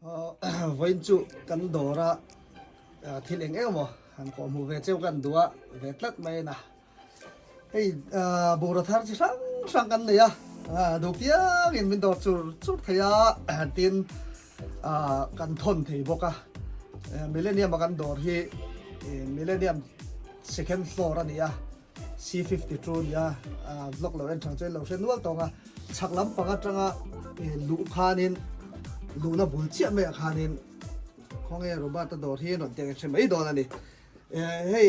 Vawiin chu kan dawr a thil eng eng emaw han kawhhmuh ve cheu kan duh a ve tlat mai a na. Hei bungraw thar chi hrang hrang kan nei a, duh piangin min dawr chur chur thei a, tin kan thawn thei bawk a. Millennium a kan dawr hi Millennium second floor a ni a. C52 nia vlog lo en thang chuan lo hre nual tawng a, chhak lampang atanga luh khanin luhna bul chiah maiah khanin khawnge Robert-a dawr hi rawn tih ang hre mai dawn a ni. Hei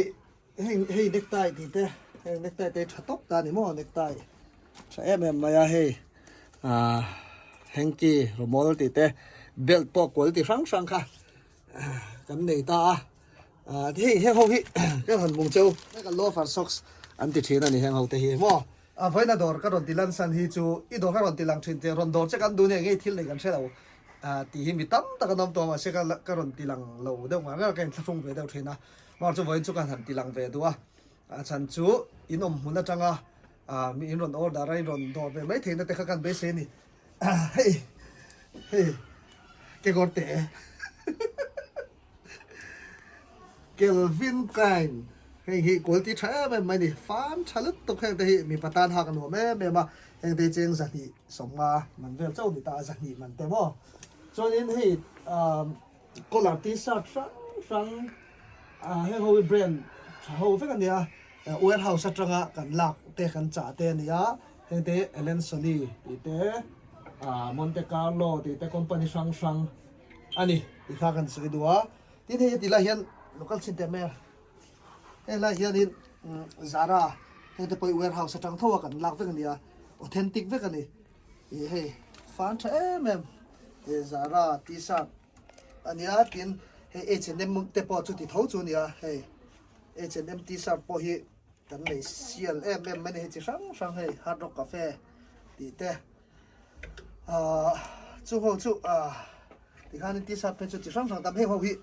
hei hei necktie tih te heng necktie te hi tha tawp ta a ni maw necktie tha em em mai a hei ah hanky rawmawl tih te belt pawh quality hrang hrang kha kan nei ta a. Hei heng ho hi ka han mung cheu ka loafer socks an ti thin a ni heng ho te hi maw. A vawiina dawr ka rawn ti lan san hi chu i dawr ka rawn ti lang thin che rawn dawr che kan duh nia ngei thil nei kan hre lo tih hi mi tam tak an awm tawh a mahse ka ka rawn ti lang lo deuh ngar ngar ka inthlahrung ve deuh thin a mahse chu vawiin chu ka han ti lang ve duh a a chhan chu in awm hmun atanga mi in rawn order a in rawn dawr ve mai theihna te kha kan beisei a ni. Hei hei kekawr te. Kelvin Klein hei hi quality tha em em mai a ni, fan tha lutuk heng te hi mipa tan hak a nuam em em a, heng te hi cheng 250 man vel chauh a ni ta a, 200 man te maw. Chuanin hei ahh collar t-shirt hrang hrang ahh heng ho hi brand tha ho vek a nia, warehouse atanga kan lak te kan chah te a ni a, heng te hi Allen Solly tih te ahh Monte Carlo tih te company hrang hrang. A ni tih kha kan sawi duh a, tin hei heti lai hian local chin teh mai a, heng lai hianin Zara heng te pawh hi warehouse atang tho a kan lak vek a ni a, authentic vek a ni, ih hei fan tha em em ih Zara t-shirt a nia tin hei H and M te pawh chuti tho chu a ni a, hei H and M t-shirt pawh hi kan nei sial em em mai a ni, hei chi hrang hrang hei Hard Rock Cafe tih te. Ahh chu ho chu ahh tikhanin t-shirt phei chu chi hrang hrang tam heng ho hi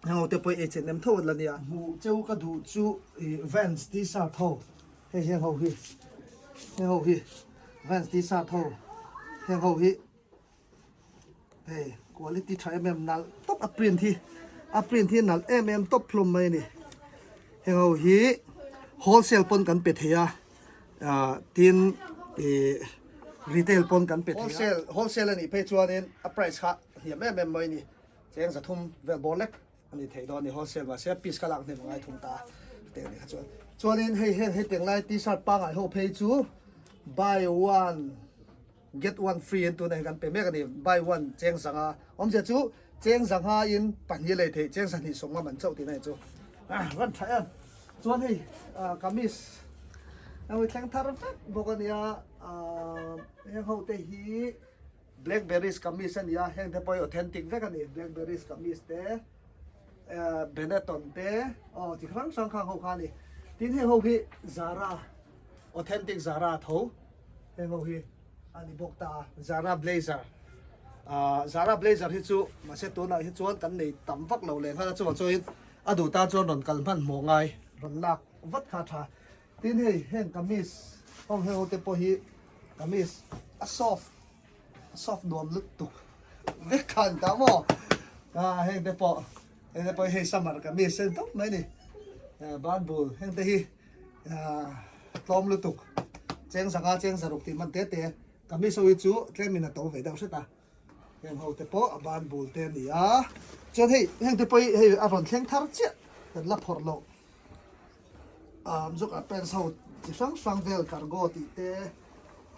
heng ho te pawh hi H and M tho an la nia. Hmuh cheu ka duh chu ih Vans t-shirt ho hei heng ho hi heng ho hi Vans t-shirt ho heng ho hi. Hei quality tha em em nalh tawp a print hi a print hi nalh em em tawp hlawm mai a ni heng ho hi wholesale pawn kan pe thei a ah tin ih retail pawn kan pe thei a wholesale wholesale a nih phei chuanin a price kha hniam em em mai a ni cheng 300 vel bawr lek a ni thei dawn a ni wholesale mahse piece kha lak hnem a ngai thung ta teh a ni kha chuan chuanin hei heng hetiang lai t-shirt pangngai ho phei chu buy one. Get one free an tunah hian kan pe mek a ni. Buy one cheng zanga awmzia chu cheng zanga in pahnih lei theih cheng zahnih sawmnga man chauh tihna hi chu ran tha em. Chuan hei kamis hei thleng thar vek bawk a nia heng ho te hi blackberries kamis a nia heng te pawh hi authentic vek a ni blackberries kamis te Benetton te aw chi hrang hrang khang ho kha a ni. Tin heng ho hi Zara authentic Zara tho. Heng ho hi a ni bawk ta a, Zara blazer ahh Zara blazer hi chu mahse tunah hi chuan kan nei tam vak lo leh nghal a chuvang chuan a duh tan chuan rawn kal hman hmuh ngai rawn lak vat kha a tha. Tin hei heng kamis ho heng ho te pawh hi kamis a soft a soft nuam lutuk vek kha a ni ta maw ah heng te pawh heng te pawh hi hei summer kamis a ni tawp mai a ni banbul heng te hi. Tlawm lutuk cheng zanga cheng zaruk tih man te te kamis ho hi chu tlem in a to ve deuh hret a heng ho te pawh a ban bul te a ni a chuan hei heng te pawh hi hei a rawn thleng thar chiah kan la phawrh loh ah zuk ah pants ho chi hrang hrang vel cargo tih te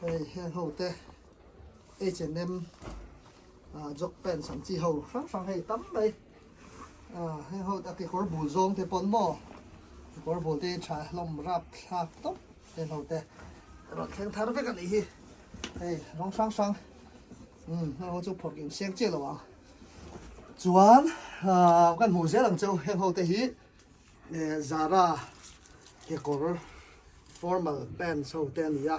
hei heng ho te H and M ah jog pants ang chi ho hrang hrang hei tam mai. Heng ho a kekawr bul zawng te pawn maw kekawr bul te hi tha hlawm rap thlak tawp heng ho te rawn thleng thar vek a nih hi hei rawng hrang hrang umm heng ho chu phawrh kim seng chiah lo ang chuan ah kan hmuh zel ang cheu heng ho te hi eh Zara kekawr formal pants ho te a ni a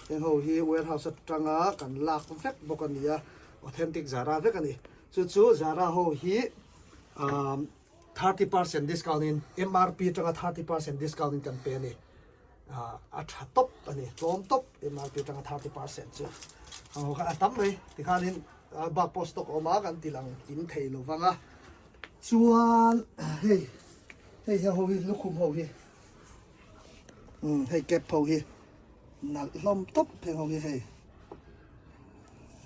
heng ho hi warehouse atanga kan lak vek bawk a ni a authentic Zara vek a ni. Chu chu Zara ho hi 30% discount in MRP atanga 30% discount in kan pe a ni. A tha tawp a ni, tlawm tawp MRP atanga 30% chu. Ang ho kha a tam mai tikhanin. a bak pawh stock a awm a kan ti lang kim thei lo vang a chuan hei hei hi ho hi lukhum ho hi umm hei cap ho hi nalh hlawm tawp heng ho hi hei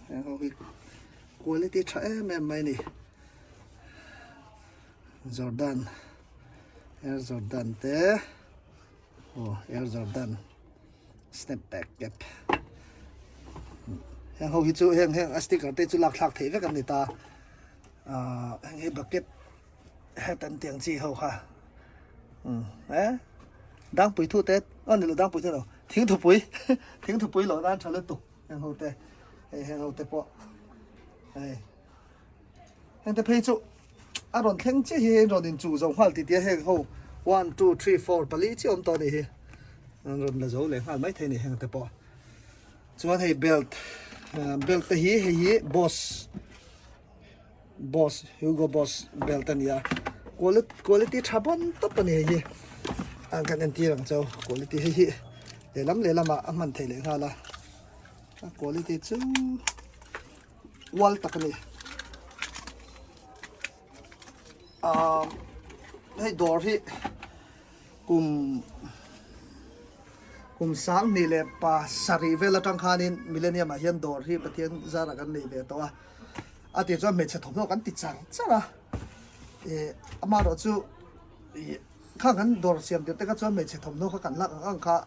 heng ho hi quality tha em em mai a ni Jordan Air Jordan te aw Air Jordan snapback cap heng ho hi chu heng heng a sticker te chu lak thlak theih vek an ni ta ah heng hi bucket hat an tih ang chi ho kha umm eh dangpui thu te aw ni lo dangpui thu lo thingthupui thingthupui lawh nan tha lutuk heng ho te hei heng ho te pawh hei heng te phei chu a rawn thleng chiah hi hei rawn inchuh zo nghal tih tia heng ho one two three four pali chiah awm tawh a nih hi an rawn la zo leh nghal maithei a ni heng te pawh chuan hei belt belt te hi hei hi boss boss Hugo Boss belt a ni a quality tha bawn tawp a ni hei hi an kan entir ang chau quality hei hi lehlam lehlamah a hman theih leh nghal a a quality chu ual tak a ni ah hei dawr hi kum kum sang hnih leh pa sarih vel atang khanin millennium ah hian dawr hi Pathian zarah kan nei ve tawh a a tih chuan hmeichhe thawmhnaw kan ti char char a ih amaherawhchu ih khang kan dawr siam tirh te kha chuan hmeichhe thawmhnaw kha kan lak ang ang kha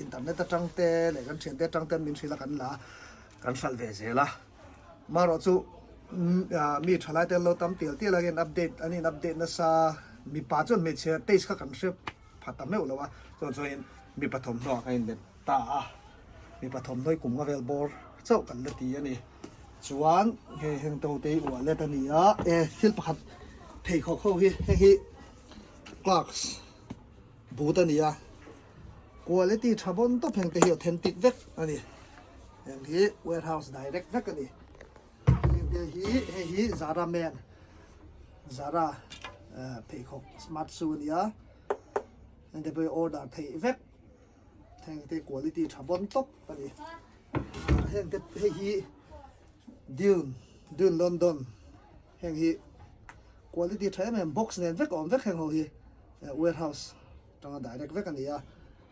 internet atang te leh kan thiante atang ten min hrilh a kan la a. Kan hralh ve zel a, marawh chu mi thalai te an lo tam tial tial a, in update an in update nasa, mipa chuan hmeichhe taste kha kan hre pha ta meuh lo a, chuan chuan mipa thawmhnaw ah kan in bet ta a, mipa thawmhnaw hi kum nga vel bawr chauh kan la ti a ni. Chuan hei heng to te hi wallet a ni a, e thil pakhat pheikhawk ho hi hei hi Clarks boot a ni a. Quality tha bawn tawp heng te hi authentic vek a ni. Heng hi warehouse direct vek a ni. Heng te hi hei hi Zara men Zara pheikhawk smart shoe a ni a. Heng te pawh hi order theih vek. Heng te quality tha bawn tawp a ni. Heng te hei hi Dune Dune London heng hi quality tha em em box nen vek a awm vek heng ho hi warehouse. Tanga direct vek a ni a,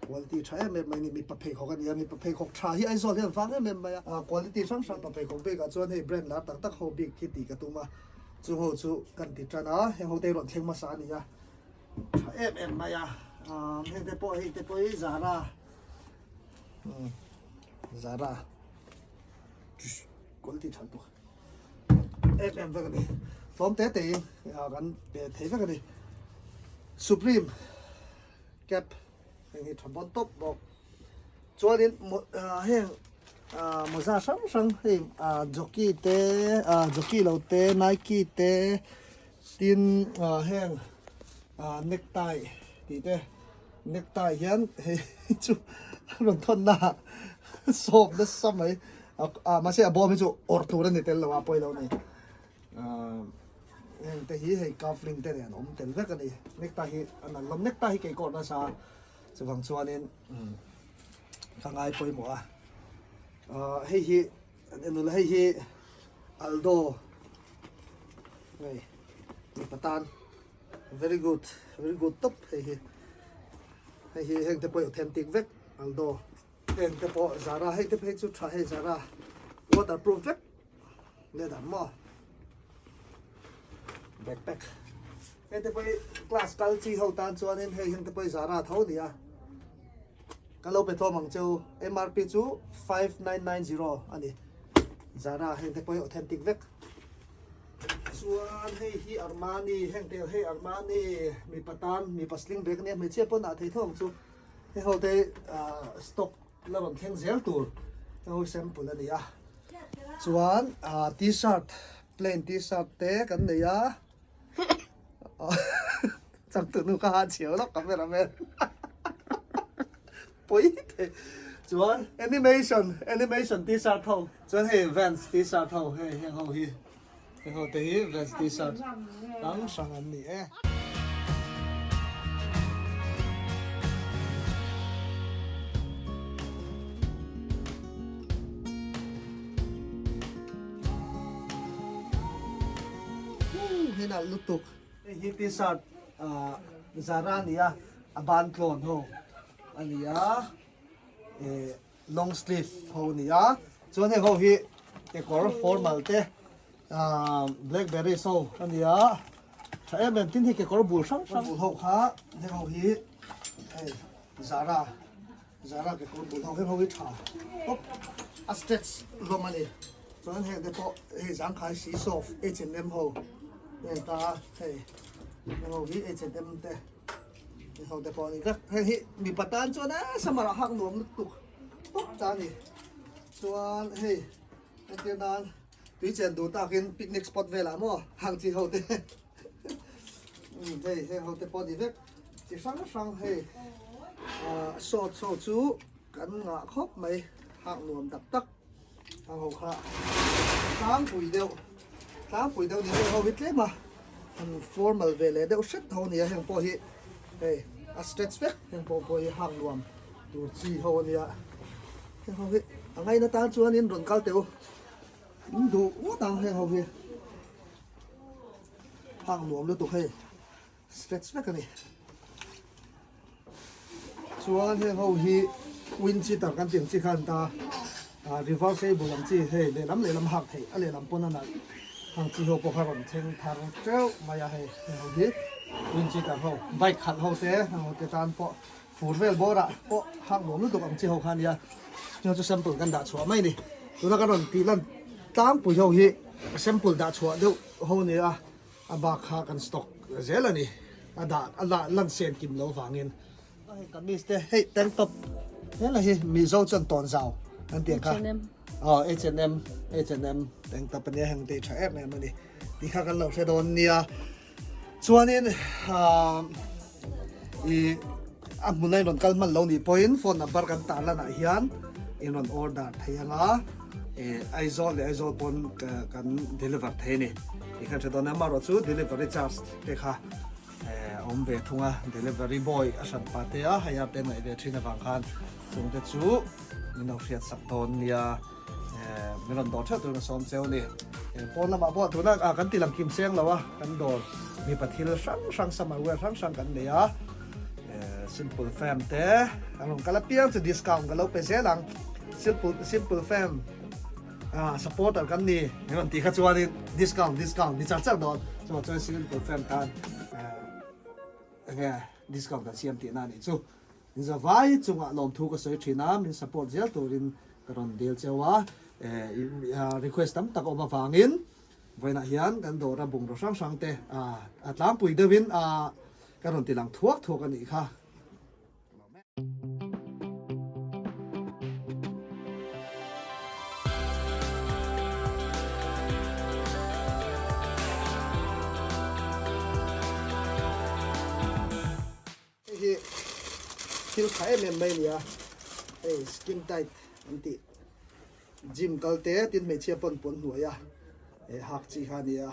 quality tha em em mai a ni, mipa pheikhawk a ni a, mipa pheikhawk tha hi Aizawl hian vang em em mai a, quality hrang hrang mipa pheikhawk bikah chuan hei brand lar tak tak ho bik hi tih ka tum a, chung ho chu kan ti tan a, heng ho te hi rawn thleng hmasa a ni a, tha em em mai a, heng te pawh hei te pawh hi Zara, Zara quality tha lutuk em em vek a ni, tlawm te te in kan pe thei vek a ni. Supreme cap heng hi tha bawn tawp bawk chuanin heng mawza hrang hrang hei jockey te jockey lo te nike te tin heng necktie tih te necktie hian hei chu a rawn thawn na ah sawp nasa mai mahse a bawm hi chu awrh tur a ni tel lo a pawi lo a ni. Heng te hi hei cufflink te nen awm tel vek a ni. Necktie hi a nalh lawm. Necktie hi keikawh nasa chuvang chuanin ka ngai pawimawh a. Hei hi an en ula hei hi Aldo hei mipa tan very good very good tawp hei hi. Hei hi heng te pawh hi authentic vek Aldo. Heng te pawh Zara hei te phei chu tha hei Zara waterproof vek. Leather maw backpack hei te pawh hi class kal chi ho tan chuanin hei heng te pawh hi Zara tho a ni a ka lo pe tlawm ang cheu MRP chu 5990 a ni Zara heng te pawh hi authentic vek chuan hei hi Armani heng te hei Armani mipa tan mipa sling bag a nia hmeichhia pawn ah thei tho ang chu hei ho te stock la rawn thleng zel tur hei sample a ni a chuan ah t-shirt plain t-shirt te kan nei a changtu nu kha han chhiau lawk camera man pawi thei chuan animation animation t-shirt ho chuan hei vans t-shirt ho hei heng ho hi heng ho te hi vans t-shirt hrang hrang an ni e. hi nalh lutuk. Hei hi t-shirt Zara a ni a, a ban tlawn ho a ni a, eh long sleeve ho a ni a, chuan heng ho hi kekawr formal te ah blackberry ho a ni a, tha em em tin hi kekawr bul hrang hrang bul ho kha heng ho hi hei Zara. Zara kekawr bul ho heng ho hi tha tawp a stretch hlawm a ni chuan heng te pawh hei zangkhai si soft H and M ho heng ta hei heng ho hi H and M te heng ho te pawh a ni vek heng hi mipa tan chuan a summer ah hak nuam lutuk tawp ta a ni chuan hei entir nan tui chen duh takin picnic spot velah maw hang chi ho te. Hei heng ho te pawh a ni vek chi hrang hrang hei ah shorts ho chu kan ngah khawp mai hak nuam tak tak ang ho kha tlangpui deuh tlangpui deuh ni heng ho hi tlem a han formal ve leh deuh hret ho a ni a heng pawh hi hei a stretch vek heng pawh pawh hi hak nuam tur chi ho a nia heng ho hi a ngaina tan chuanin rawn kal teh u in duh ngawt ang heng ho hi. Hang nuam lutuk hei stretch vek a ni. Chuan heng ho hi wind cheater kan tih ang chi kha an ta a reversible ang chi hei lehlam lehlam hak theih a lehlam pawn a nalh hang chi ho pawh kha rawn thleng thar teuh mai a hei heng ho hi wind cheater ho bike khalh ho te heng ho te tan pawh fur vel bawr ah pawh hak nuam lutuk ang chi ho kha a nia heng chu sample kan dah chhuah mai a ni tuna kan rawn tih lan tlangpui ho hi sample dah chhuah deuh ho a ni a a bak kha kan stock zel a ni a dah a lah lan sen kim lo vangin hei kamis te hei tank top helai hi mizo chuan tawn zau an tih ang kha aw H and M H and M tank top a nia heng te hi tha em em a ni tih kha kan lo hre dawn nia. Chuanin aaa ih a hmuna in rawn kal hman lo nih pawhin phone number kan tar lanah hian in rawn order thei ang a, ih Aizawl leh Aizawl pawn kan deliver thei a ni tih khan hre dawn a, amaherawh chu delivery charge te kha eh a awm ve thung a, delivery boy a hran pah te a hei a te ngaih ve thin avang khan chungte chu min lo hriat sak dawn nia. Min rawn dawr theuh turin a sawm cheu a ni. Pawn lamah pawh tuna kan ti lang kim seng lo a, kan dawr mipa thil hrang hrang summer wear hrang hrang kan nei a. Simple fam te an rawn kal apiang chu discount ka lo pe zel ang. Simple simple fam supporter kan ni min rawn tih kha chuanin discount discount ni char char dawn. Chuvang chuan simple fam tan enge discount kan siam tihna a nih chu. Zavai chungah lawmthu ka sawi thin a, min support zel turin ka rawn dil cheu a, request tam tak awm avangin vawiinah hian kan dawra bungraw hrang hrang te a tlangpui deuhin ka rawn ti lang thuak thuak a nih kha. Hei hi thil tha em em mai a ni a, hei skin tight an tih gym kal te tin hmeichhia pawn pawn hnuai a eh hak chi kha a ni a,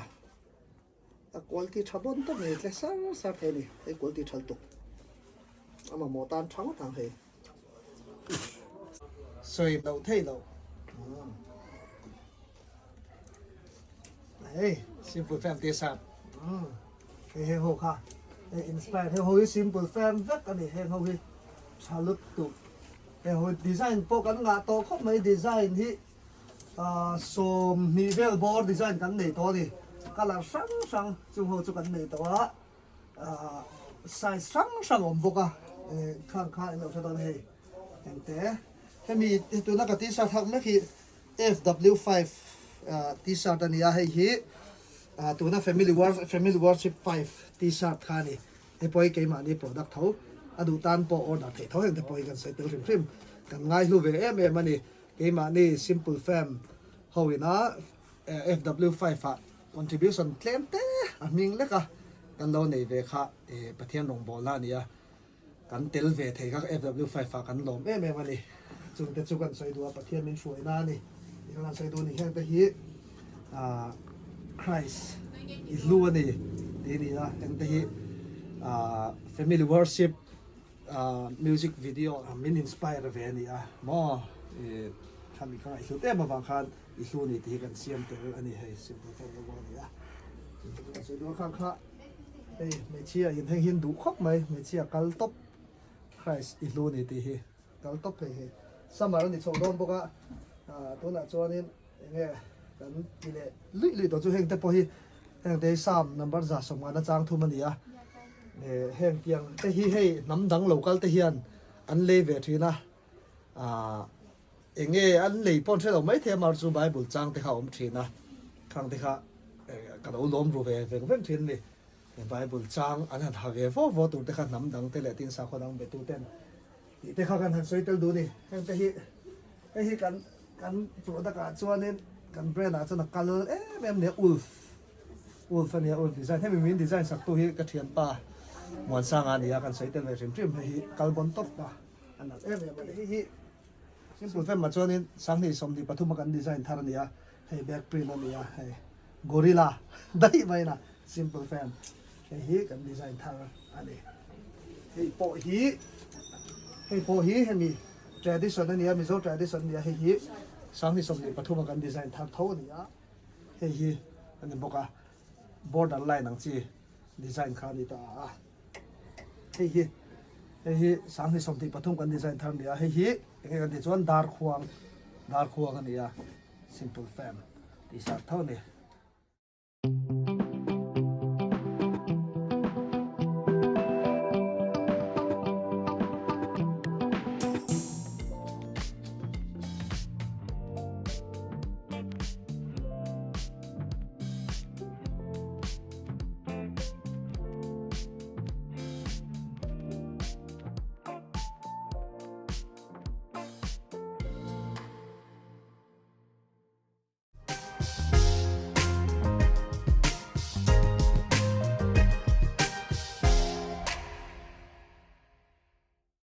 a quality tha bawn tawp mai tle sar sar thei a ni, hei quality tha lutuk a mamawh tan tha ngawt ang hei sawi loh thei loh hei simple fan te sap. Hei heng ho kha hei inspire heng ho hi simple fan vek a ni heng ho hi tha lutuk heng ho design pawh kan ngah tawh khawp mai design hi ah 20 vel bawr design kan nei tawh a ni colour hrang hrang chung ho chu kan nei tawh a ah size hrang hrang a awm bawk a eh khang kha ilo hre dawn hei engte hemi tuna ka t-shirt hak mek hi F_W5 t-shirt a ni a hei hi tuna family war family worship 5 t-shirt kha a ni hei pawh hi keimahni product tho a duh tan pawh order theih tho heng te pawh hi kan sawi tel hrim hrim kan ngaihlu ve em em a ni keimahni simple fam ho ina F_W5 ah contribution tlem te a hming lek a kan lo nei ve kha Pathian rawngbawlna a ni a. Kan tel ve thei kha FW5 ah kan lawm em em a ni. Chungte chu kan sawi duh a, Pathian min hruaina a ni. Tih kan han sawi duh a ni. Hengte hi ah Christ i hlu a ni tih a ni a. Hengte hi ah family worship ah music video min inspire ve a ni a maw. Ih khami kha ngaihhlut em avang khan i hlu a ni tih hi kan siam tel a ni hei simple fan logo a ni a. Kha kha hei hmeichhia in heng hian duh khawp mai hmeichhia kal tawp Christ i hlu ni tih hi kal tawp hei hi summer a ni chho dawn bawk a ah tunah chuanin enge kan ti leh luih luih tawh chu heng te pawh hi heng te hi Psalm number 150 chang thum a ni a eh heng tiang te hi hei hnam dang lo kal te hian an lei ve thin a ah Enge an lei pawn hre lo maithei a mar chu Bible chang te kha a awm thin a, khang te kha ka lo lawm ru ve veng veng thin a ni. Bible chang an han ha ve vo vo tur te kha hnam dang te leh tin sakhaw dang be tu ten tih te kha kan han sawi tel duh a ni. Heng te hi hei hi kan kan product ah chuanin kan brand ah chuan a kal em em nia Ulf Ulf a nia Ulf design hemi min design sak tu hi ka thianpa Muansanga a ni a kan sawi tel ve hrim hrim hei hi kal bawn tawp a a nalh em em a ni. Hei hi Simple fem ah chuanin 2023 a kan design thar a ni a, hei back print a ni a, hei gorilla daih mai na simple fem hei hi kan design thar a ni. Hei pawh hi hei pawh hi hemi tradition a ni a, Mizo tradition a ni a, hei hi 2023 a kan design thar tho a ni a, hei hi a ni bawk a, border line ang chi design kha a ni ta a. Hei hi hei hi 2023 kan design thar a ni a, hei hi eng nge kan tih chuan darkhuang darkhuang a ni a, simple fam tih sar tho a ni.